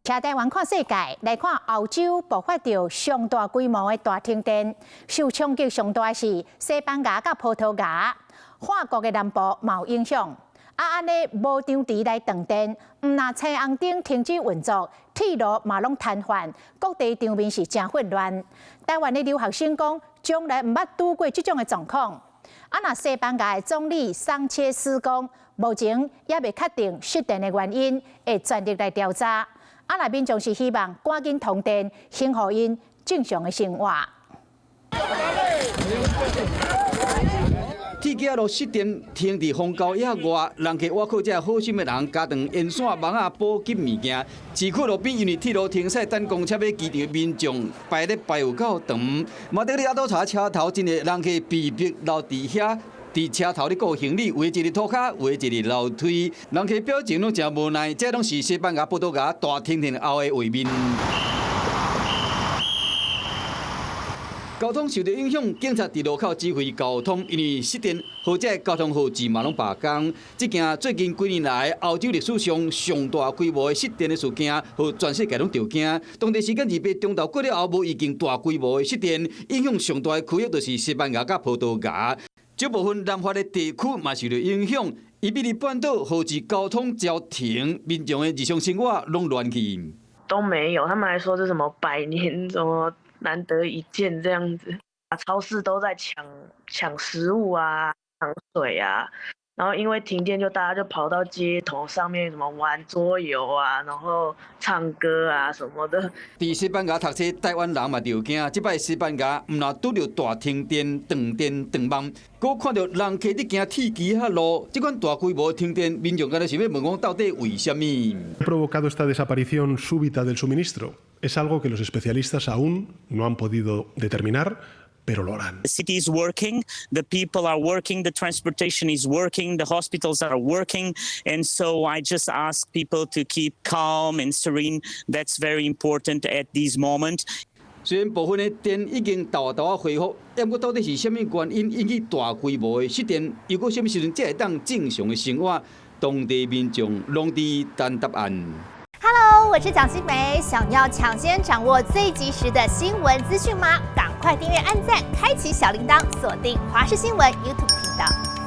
徛台灣看世界，來看歐洲爆發著上大規模的大停電，受衝擊上大的是西班牙佮葡萄牙，法國的南部嘛有影響。啊，按呢無場地來斷電，毋但青紅燈停止運作，鐵路嘛攏癱瘓，各地場面是誠混亂。台灣的留學生講，從來毋捌拄過這種的狀況。啊，若西班牙的總理桑切斯講，目前猶未確定失電的原因，會全力來調查。啊，若民眾是希望趕緊通電，恢復𪜶正常的生活。鐵橋路失電停佇荒郊野外，人客倚靠這好心的人加長煙線網仔補給物件。市區路邊因為鐵路停駛等公車欲機場的民眾排咧排有夠長。馬德里阿多查車頭真濟人客被逼留佇遐，佇車頭咧顧行李，有的坐佇塗跤，有的坐佇樓梯。人客表情攏誠無奈，這攏是西班牙、葡萄牙大停電後的畫面。交通受到影響，警察佇路口指揮交通，因為失電，予這交通號誌嘛攏罷工。這件最近幾年來歐洲歷史上上大規模的失電的事件，予全世界攏著驚。當地時間28鐘頭過了後，無預警大規模的失電，影響上大的區域就是西班牙佮葡萄牙。這部分南法的地區嘛受到影響，伊比利半島導致交通焦停，民眾的日常生活攏亂去。都沒有，他們還說這什麼百年什麼難得一見這樣子，超市都在搶搶食物啊，搶水啊，然後因為停電，就大家就跑到街頭上面什麼玩桌遊啊，然後唱歌啊什麼的。佇西班牙讀冊，台灣人嘛著驚，這擺西班牙毋但拄著大停電、斷電、斷網，閣看著人客佇行鐵橋仔路，這款大規模停電，民眾敢若想欲問講到底為啥物？Provocado esta desaparición súbita del suministro es algo que los especialistas aún no han podido determinar, pero lo harán. The city is working, the people are working, the transportation is working, the hospitals are working, and so I just ask people to keep calm and serene. That's very important at this moment. 雖然部分的電已經沓沓仔恢復，毋過到底是啥物原因引起大規模的失電？又閣啥物時陣才會當正常的生活？當地民眾攏佇等答案。 Hello，我是蔣新梅，想要搶先掌握最及時的新聞資訊嗎？趕快訂閱、按讚、開啟小鈴鐺，鎖定華視新聞 YouTube 頻道。